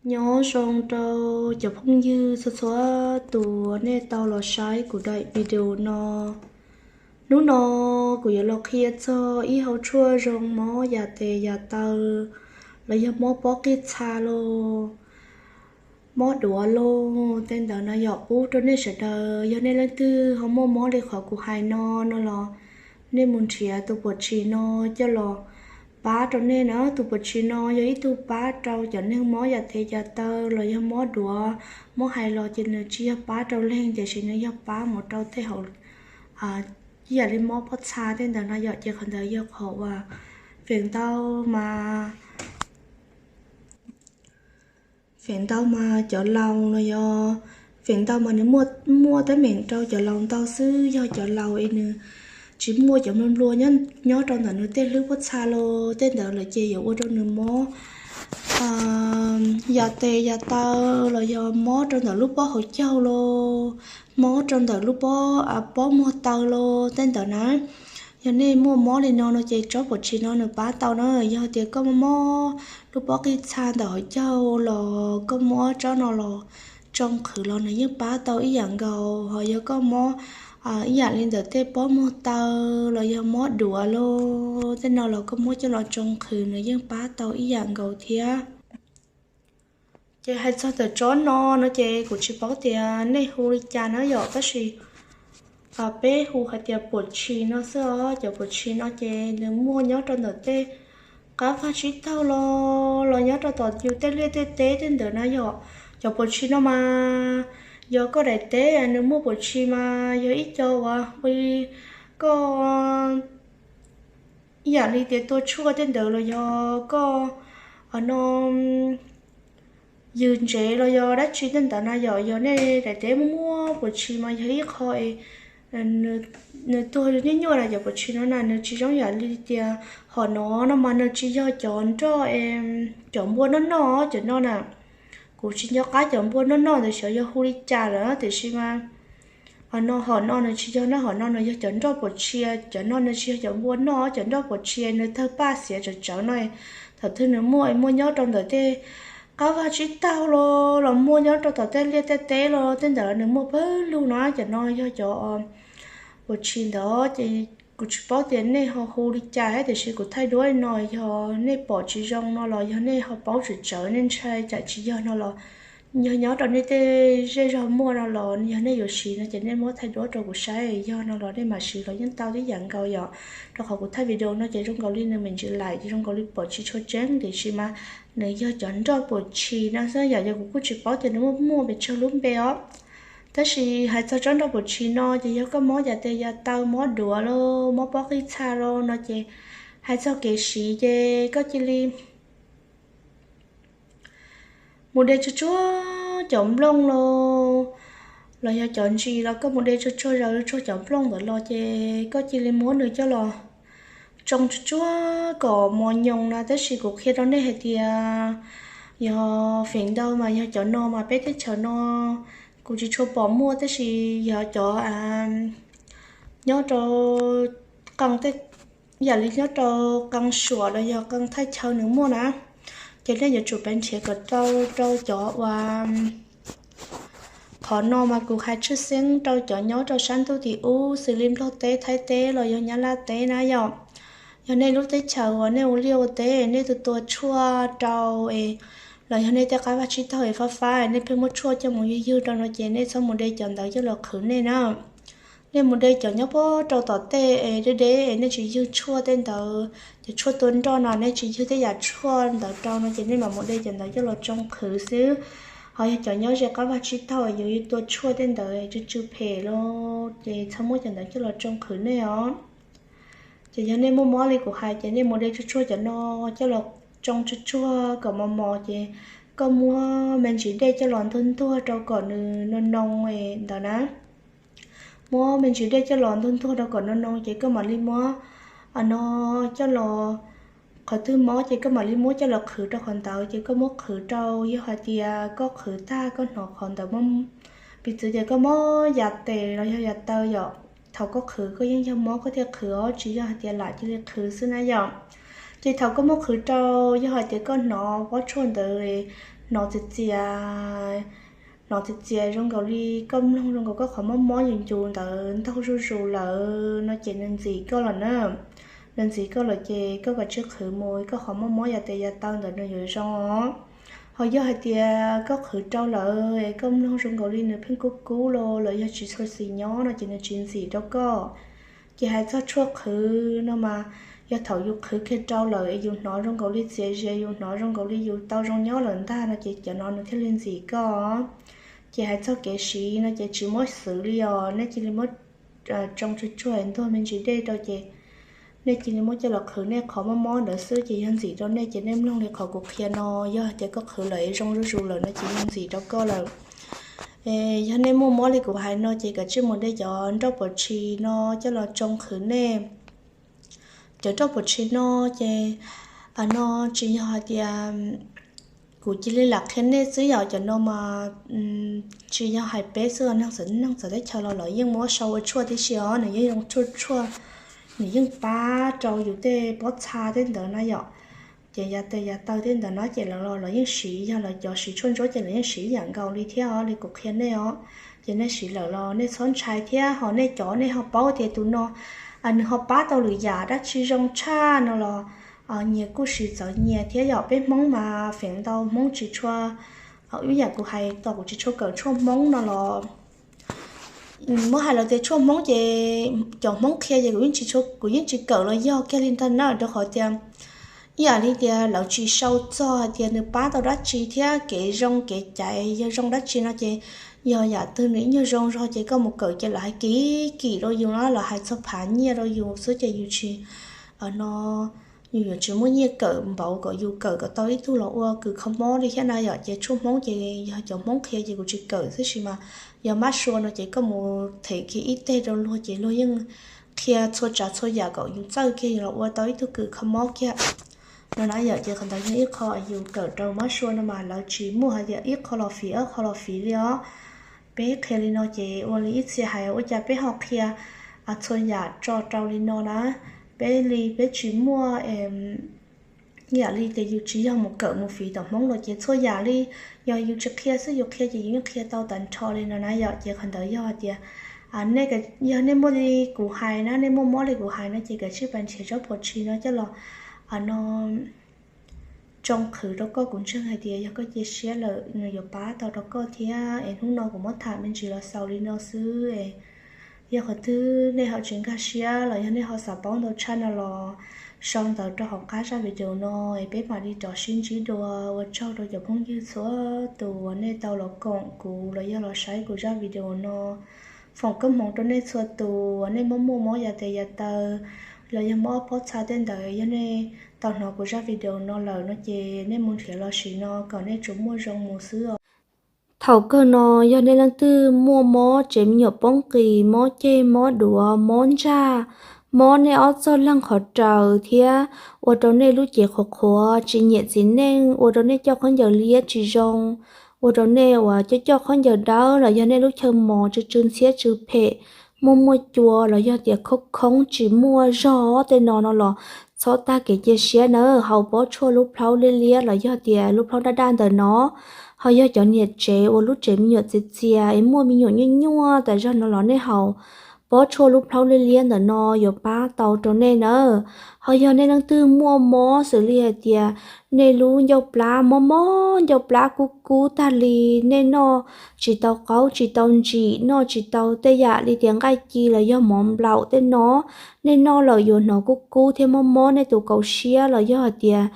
Nyob zoo rau cov phooj ywg txhua txhua tus nej tau los saib kuv daim video no. Hnub no kuv yuav los qhia txog ib hau tshuaj zoo mob yam tes yam taw los yog mob pob qij txha los mob duav los tej ntawd no yom, pub rau nej sawv daws. Yog nej leej twg ho muaj mob li qhov kuv hais no no los nej mus nrhiav tus puas tshis no coj los pab rau nej na. Tus puas tshis no yog ib tug pab rau cov neeg mob yam tes yam taw los yog mob duav, mob hais los ces nws tsis yog pab rau leeg tiam sis nws yog pab mus rau tej hauv, ib yam li mob pob txha tej ntawd no yom. Ces qhov ntawd yog qhov uas feem ntau mas feem ntau mas cov laus los yog feem ntau mas nws muaj teeb meem rau cov laus ntau xwb. Yog cov laus es nws tsis muaj cov nplua nplua nyob rau ntawm nws tej hlwb pob txha los tej ntawd lawm ces yuav ua rau nws mob yam tes yam taw los yog mob rau ntawm lub pob hauv caug los mob rau ntawm lub pob, pob muag taw los tej ntawd na. Yog nej muaj mob li no no ces tsob puas tshis no nws pab tau na. Yog tias koj mob lub pob qij txha ntawm hauv caug los koj muab tsob no los tsoo qhwv los nws yeej pab tau ib yam nkaus. Ho yog koj mob ib yam li ntawm tej pob muag taw los yog mob duav los tej no los koj muab coj los tsoo qhwv nws yeej pab tau ib yam nkaus thiab. Ces hais txog ntawm tsob no no ces kuv tsis paub tias nej hu li cas na yom, tab sis peb hu hais tias puas tshis no xwb os. Cov puas tshis no ces nws muaj nyob rau ntawm tej qab vag tsib taug los los nyob rau tom yus tej liaj tej teb tej ntawd na yom. Cov puas tshis no mas yog koj daim teb nws muaj puas tshis mas yog ib co uas ua li koj ib yam li tias tua tshuaj tej ntawd los yog koj no ywg ntsev los yog dab tsi tej ntawd na yom. Yog nej daim teb muaj muaj puas tshis mas yog ib qho nws tuag nyuaj nyuaj na. Cov puas tshis no na nws tsis zoo yam li tias hom no no mas nws tsis yog cov nroj, cov npua noj noj cov no na. Kuv tsis nco qab cov npua noj noj ntawd xyov yog hu li cas lawm tiam sis mas hom no hom no nws tsis yog na, hom no nws yog cov nroj puas tshis, cov no nws tsis yog cov npua noj, cov nroj puas tshis nws tawg paj xiav tsawv tsawv no. Thaum twg nws muaj muaj nyob rau ntawm tej qab vag tsib taug los los muaj nyob rau tom tej liaj tej teb los tej ntawd los nws muaj pawg lug no. Cov no yog cov puas tshis ntawd ces kuv tsis paub tias nej ho hu li cas thiab tiam sis kuv thaij duab li no yog nej pom tsis zoo no los yog nej ho paub tsawv tsawv nej ntshai tsam tsis yog no los yog nyob rau nej tej zej zog muaj no los yog nej yuav siv no ces nej muab thaij duab rau kuv saib, yog no los nej mam siv los yeej tau tib yam nkaus yom. Rau qhov kuv thaij video no ces zoo nkaus li nws me ntsis laim ces zoo nkaus li pom tsis tshua tseeb tiam sis mas nws yog cov nroj puas tshis no xwb yom. Yog kuv kuj tsis paub tias nws muaj muaj pes tsawg lub npe os. Tab sis hais txog tsob nroj puas tshis no ces yog koj mob yam tes yam taw, mob duav los mob pob qij txha los no ces hais txog kev siv ces koj cia li mus de tsuag tsuag cov nplooj los los yog cov ntsis los koj mus de tsuag tsuag zaws tsuag cov nplooj ntawd los ces koj cia li muab nws coj los tsoo tsuag tsuag kom mos nyoos na. Tab sis kuv qhia rau nej hais tias yog feem ntau mas yog cov no mas peb teb chaws no kuv tsis tshua pom muaj tab sis yog cov nyob rau qee tej, yam li nyob rau qee suam los yog qee thaj chaw nws muaj na, ces nej yuav tsum pab nrhiav kom tau rau cov uas qhov no mas kuv hais tshwj xeeb rau cov nyob rau sab ntuj tim ub xws li Nplog teb, Thaib teb los yog Nyab Laj teb na yom. Yog nej lub teb chaws uas nej ua liaj ua teb nej tus tua tshuaj rau es los yog nej tej qab vag tsib taug es fab fab es nej pheej muab tshuaj coj mus ywg ywg rau no ces nej txhob mus de cov ntawd coj los qhwv nej na. Nej mus de cov nyob puag rau tom tej es deb deb es nej tsis ywg tshuaj tej ntawd, cov tshuaj tua nroj no nej tsis ywg tej yam tshuaj ntawd rau no ces nej mam mus de cov ntawd coj los tsoo qhwv xwb. Ho yog cov nyob ze qab vag tsib taug yuav tua tshuaj tej ntawd tsw tsw phem los ces txhob muab cov ntawd coj los tsoo qhwv nej os. Ces yog nej muaj mob li kuv hais ces nej mus de tsuag tsuag cov no coj los tsoo tsuag tsuag kom mos mos ces koj muab me ntsis dej coj los ntuag ntuag rau kom nws noo noo ntawd na. Muab me ntsis dej coj los ntuag ntuag rau kom noo noo ces koj mam li muab no coj los, qhov twg mob ces koj mam li muab coj los qhwv rau qhov ntawd ces koj muab qhwv rau. Yog hais tias koj qhwv tag koj hnov qhov ntawd mob, piv txwv tias koj mob yam tes los yog yam taw yom, thaum koj qhwv koj yeej yog mob koj thiaj qhwv os, tsis yog hais tias lam cia li qhwv xwb na yom. Ces thaum koj muab qhwv rau, yog hais tias koj hnov pob tshuaj ntawd hnov txias txias, hnov txias txias zoo nkaus li koj mloog zoo nkaus koj qhov mob mob yus ncus ntawd ntaug zuj zus lawm no ces nws ntxim koj lawm na. Nws ntxim koj lawm ces koj kav tsij qhwv mus, koj qhov mob mob yav tes yav taw ntawd nws yuav zoo os. Ho yog hais tias koj qhwv rau lawm es koj mloog zoo nkaus li nws pheej kub kub los los yog tsis tshua xis nyob no ces nws tsis ntxim rau koj. Ces hais txog tshuaj qhwv no mas, yog thaum yus qhwv kiag rau lawm es yus hnov zoo nkaus li txias zias, yus hnov zoo nkaus li yus tau zoo nyob lawm ntag no ces cov no nws thiaj li ntxim koj. Ces hais txog kev siv no ces tsis muab xwv li os, nej cia li muab tsoo tsuag tsuag ntuag me ntsis dej rau ces nej cia li muab coj los qhwv nej qhov mob mob ntawd xwb ces yog ntxim rau nej. Ces nej mloog li qhov kuv qhia no, yog hais tias koj qhwv lawm es zoo zuj zus lawm no ces yog ntxim rau koj lawm. Yog nej muaj mob li kuv hais no ces kav tsij mus de cov nroj puas tshis no coj los tsoo qhwv nej. Cov nroj puas tshis no ces no tsis yog hais tias kuv cia li lam qhia nej xwb yom, cov no mas tsis yog hais peb xwb, neeg txawv teb chaws los lawv yeej muab sau ua tshuaj tib si os, nws yeej zoo tshuaj tshuaj, nws yeej pab rau yus tej pob txha tej ntawd na yom. Ces yav tes yav taw tej ntawd no ces lawv los lawv yeej siv, yog lawv cov siv tshuaj ntsuab ces lawv yeej siv ib yam nkaus li thiab os, li kuv qhia nej os. Ces nej siv lawm los nej txhob ntshai thiab, ho nej cov nej ho paub tias tus no nws ho pab tau lwm yam dab tsi zoo tshaj no los nyias kuj siv txawv nyias thiab yom. Peb Hmoob mas feem ntau Hmoob tsis tshua, ib yam kuv hais tau kuv tsis tshua kawm tshuaj Hmoob no los muab hais los tias tshuaj Hmoob ces cov Hmoob qhia ces kuv yeej tsis kawm los yog kiag li ntag na, rau qhov tias ib yam li tias lawv tsis sau txog hais tias nws pab tau dab tsi thiab kev zoo kev caiv yog zoo dab tsi no ces yog yam twg nws ib nyuag zoo zog ces koj mus kawm ces lawv hais kim kim rau yus na, lawv hais txog phav nyiaj rau yus xwb ces yus tsis no yus yuav tsis muaj nyiaj kawm npaum kom yus kawm kom tau ib tug los ua kws kho mob li thiab na yom. Ces tshuaj Hmoob ces yog cov Hmoob qhia ces kuv tsis kawm xwb sis mas yog mab sua no ces koj mus them kiag ib teg rau luag ces luag yeej qhia txhua tsav txhua yam kom yus txawj kiag yus los ua tau ib tug kws kho mob kiag no na yom. Ces qhov ntawd yog ib qho yus kawm rau mab sua no mas lawv tsis muaj hais tias ib qho los fiv ob qho los fiv li os. Peb qhia li no ces ua li ib txhia hais ua cas peb ho qhia txhua yam tso rau li no na. Peb li peb tsis muaj ib yam li tias yus tsis yog mus kawm mus fiv tom Hmoob los ces txhua yam li yog yus tsis qhia xwb, yus qhia ces yus yeej qhia tau tag nrho li no na yom. Ces qhov ntawd yog hais tias yog nej muaj li kuv hais na, nej muaj mob li kuv hais no ces kav tsij pab nrhiav tsob puas tshis no coj los no tsoo qhwv rau koj. Kuv ntseeg hais tias yog koj cia siab lawm nws yuav pab tau rau koj thiab. Es hnub no kuv muab tham me ntsis los xaus li no xwb es yog qhov twg nej ho tsis nkag siab los yog nej ho xav paub ntau tshaj no los sau ntawv rau hauv qab zaj video no es peb mam li rov sib ntsib dua. Ua tsaug rau cov phooj ywg txhua tus uas nej tau los koom kuv los yog los saib kuv zaj video no. Foom koob hmoov rau nej txhua tus uas nej muaj muaj mob yav tes yav taw los yog mob pob txha tej ntawd, yog nej tau hnov kuv zaj video no lawm no ces nej mus nrhiav los sim no kom nej tsuas muaj zoo mus xwb os. Thaum kawg no yog nej leej twg muaj mob tsev me nyuam poob qis, mob ceg, mob duav, mob ntsaj, mob nej ob txoj leeg qhov raws thiab ua rau nej lub cev qhuav qhuav, tsis nyiam txiv neej, ua rau nej coj khaub ncaws liab tsis zoo, ua rau nej uas coj coj khaub ncaws dawb los yog nej lub chaw mos tsw tsw ntxhiab tsw phem, muaj muaj cua los yog tias khoob khoob tsis muaj zog tej no no los txhob tag kev cia siab nawb. Haus pob tshuaj lub plhaub liab liab los yog tias lub plhaub daj daj ntawm no, ho yog cov niam tsev uas lub tsev me nyuam txias txias es muaj me nyuam nyuaj nyuaj tas zog no los nej haus pob tshuaj lub plhaub liab liab ntawm no yuav pab tau rau nej nawb. Ho yog nej leej twg muaj mob xws li hais tias nej lub ncauj plab mob mob, ncauj plab kub kub tag li, nej noj tsis tau qaub tsis tau ntsim, noj tsis tau tej yam li tias nqaij ci los yog mov nplaum tej no, nej noj lawm yuav hnov kub kub thiab mob mob nej tus kaus siab los yog hais tias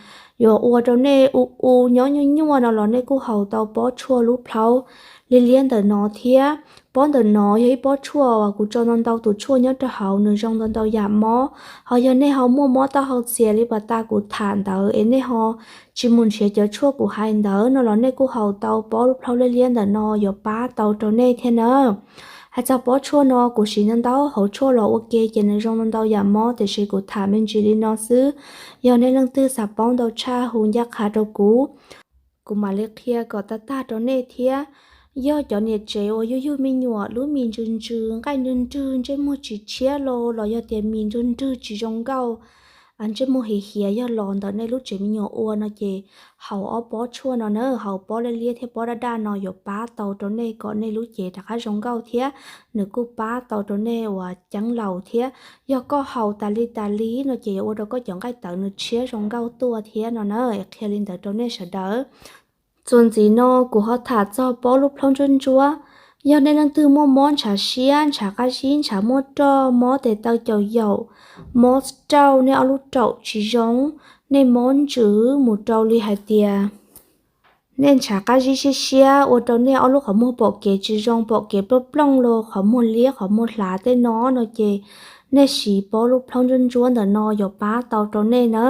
yuav ua rau nej u u nyob nyuaj nyuaj no los nej kuj haus tau pob tshuaj lub plhaub liab liab ntawm no thiab. Pob ntawm no yog ib pob tshuaj uas kuv tso ntau ntau tus tshuaj nyob rau hauv, nws zoo ntau ntau yam mob. Ho yog nej ho muaj mob taub hau txias li pas tas kuv tham ntawd es nej ho tsis mus nrhiav cov tshuaj kuv hais ntawd no los nej kuj haus tau pob lub plhaub liab liab ntawm no yuav pab tau rau nej thiab na. Hais txog pob tshuaj no kuv siv ntau ntau hauv tshuaj los ua ke ces nws zoo ntau ntau yam mob, tiam sis kuv tham me ntsis li no xwb. Yog nej leej twg xav paub ntau tshaj hu ncaj qha rau kuv, kuv mam li qhia kom tag tag rau nej thiab. Yog cov niam tsev uas yug yug me nyuam lub mis ntsws ntsws, nqaij nrwg nrwg, ntsej muag tsis tshiab los los yog tias mis nrwg nrwg tsis zoo nkauj, ntsej muag hiav hiav yog los ntawm nej lub tsev me nyuam ua no ces haus ob pob tshuaj no na, haus pob liab liab thiab pob daj daj no yuav pab tau rau nej kom nej lub cev rov qab zoo nkauj thiab nws kuj pab tau rau nej uas ceeb laus thiab. Yog koj haus tas li tas li no ces yuav ua rau koj cov nqaij tawv nws tshiab zoo nkauj tuaj thiab no na. Es qhia li ntawd rau nej sawv daws. Txuas ntxiv no kuv ho tham txog pob lub plhaub ntsuab ntsuab. Yog nej leej twg muaj mob ntshav siab, ntshav qab zib, ntshav muaj roj, mob tes taw caum yaum, mob rauj nej ob lub raum tsis zoo, nej mob ntsws mus rau li hais tias nej ntshav qab zib siab siab ua rau nej ob lub qhov muag pom kev tsis zoo, pom kev plooj plooj los qhov muag liab qhov muag hlav tej no no ces nej siv pob lub plhaub ntsuab ntsuab ntawm no yuav pab tau rau nej na.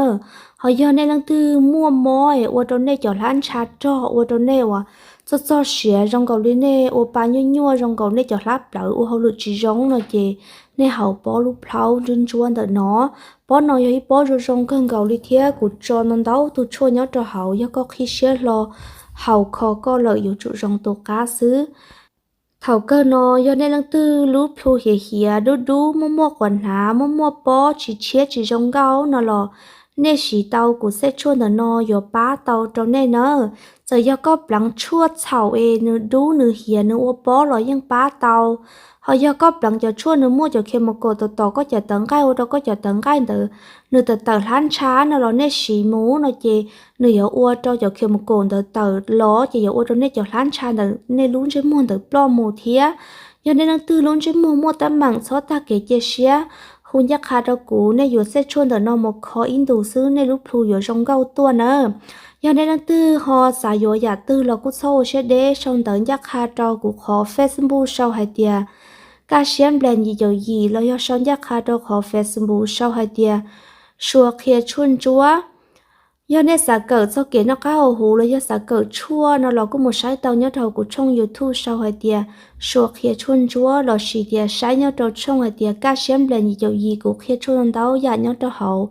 Ho yog nej leej twg muaj mob es ua rau nej cov hlab ntsha rog, ua rau nej uas txog txog siav zoo nkaus li nej ua pa nyuaj nyuaj, zoo nkaus nej cov hlab plawv ua hauj lwm tsis zoo no ces nej haus pob lub plhaub ntsuab ntsuab ntawm no. Pob no yog ib pob zoo zoo kawg nkaus li thiab kuv tso ntau ntau tus tshuaj nyob rau hauv, yog koj qhib siab hlo haus kho koj lawm yuav tsum zoo tus qab xwb. Thaum kawg no yog nej leej twg lub plhu hiav hiav dub dub, muaj muaj quas hnav, muaj muaj pob tsis tshiab tsis zoo nkauj no los nej siv tau kuv xej tshuaj ntawm no yuav pab tau rau nej nawb. Txawm yog koj pleev tshuaj txhaum es nws dub nws hiav nws ua pob los yeej pab tau. Ho yog koj pleev cov tshuaj nws muaj cov chemical tom tom koj cov tawv nqaij ua rau koj cov tawv nqaij ntawd nws tawm tawm hlab ntsha no los nej siv mus no ces nws yuav ua rau cov chemical ntawd tawm los ces yuav ua rau nej cov hlab ntsha ntawm nej lub ntsej muag ntawd ploj mus thiab. Yog nej leej twg lub ntsej muag muaj teeb meem txhob tag kev cia siab, hu ncaj qha rau kuv, nej yuav xej tshuaj ntawm no mus kho ib ntus xwb nej lub plhu yuav zoo nkauj tuaj nawb. Yog nej leej twg ho xav yuav yam twg los kuj txhob ua siab deb, sau ntawv ncaj qha rau kuv qhov Facebook sau hais tias Kaj Siab Nplas yim caum yim los yog sau ncaj qha rau qhov Facebook sau hais tias Sua Qhia Tshuaj Ntsuab. Yog nej xav kawm txog kev noj qab haus huv los yog xav kawm tshuaj no los kuj mus saib tau nyob rau hauv kuv tshooj YouTube sau hais tias Sua Qhia Tshuaj Ntsuab los sis tias saib nyob rau tshooj hais tias Kaj Siab Nplas yim caum yim, kuv qhia tshuaj ntau yam nyob rau hauv.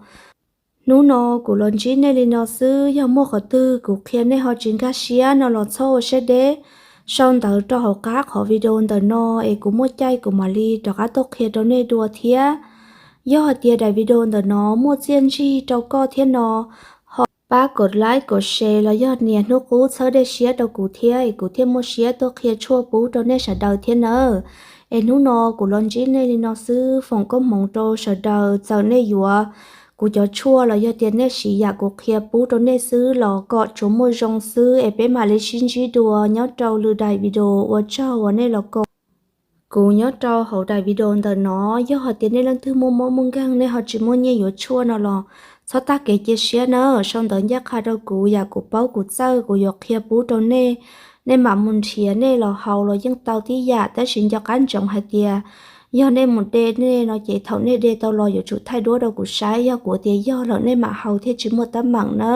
Hnub no kuv los ntsib nej li no xwb, yog muaj qhov twg kuv qhia nej ho tsis nkag siab no los txhob ua siab deb, sau ntawv rau hauv qab qhov video ntawm no es kuv muaj caij kuv mam li rov qab tuaj qhia rau nej dua thiab. Yog hais tias daim video ntawm no muaj txiaj ntsig rau koj thiab no, ho pab kom like kom share los yog nias hnub qub txhawb dej siab rau kuv thiab es kuv thiaj muaj siab tuaj qhia tshuaj pub rau nej sawv daws thiab nawb. Es hnub no kuv los ntsib nej li no xwb, foom koob hmoov rau sawv daws, txawm nej yuav kuv cov tshuaj los yog tias nej siv yam kuv qhia pub rau nej xwb los kom tsuas muaj zoo xwb es peb mam li sib ntsib dua nyob rau lwm daim video. Ua tsaug uas nej los koom kuv nyob rau hauv daim video ntawm no. Yog hais tias nej leej twg muaj mob muaj nkeeg nej ho tsis muaj nyiaj yuav tshuaj no los txhob tag kev cia siab na, sau ntawv ncaj qha rau kuv, yam kuv paub kuv txawj kuv yuav qhia pub rau nej. Nej mam mus nrhiav nej los haus los yeej tau tib yam, tab sis nco qab ntsoov hais tias yog nej mus de nej no ces thaum nej de tau los yuav tsum thaij duab rau kuv saib, yog kuv tias yog lawm nej mam haus thiaj tsis muaj teeb meem na.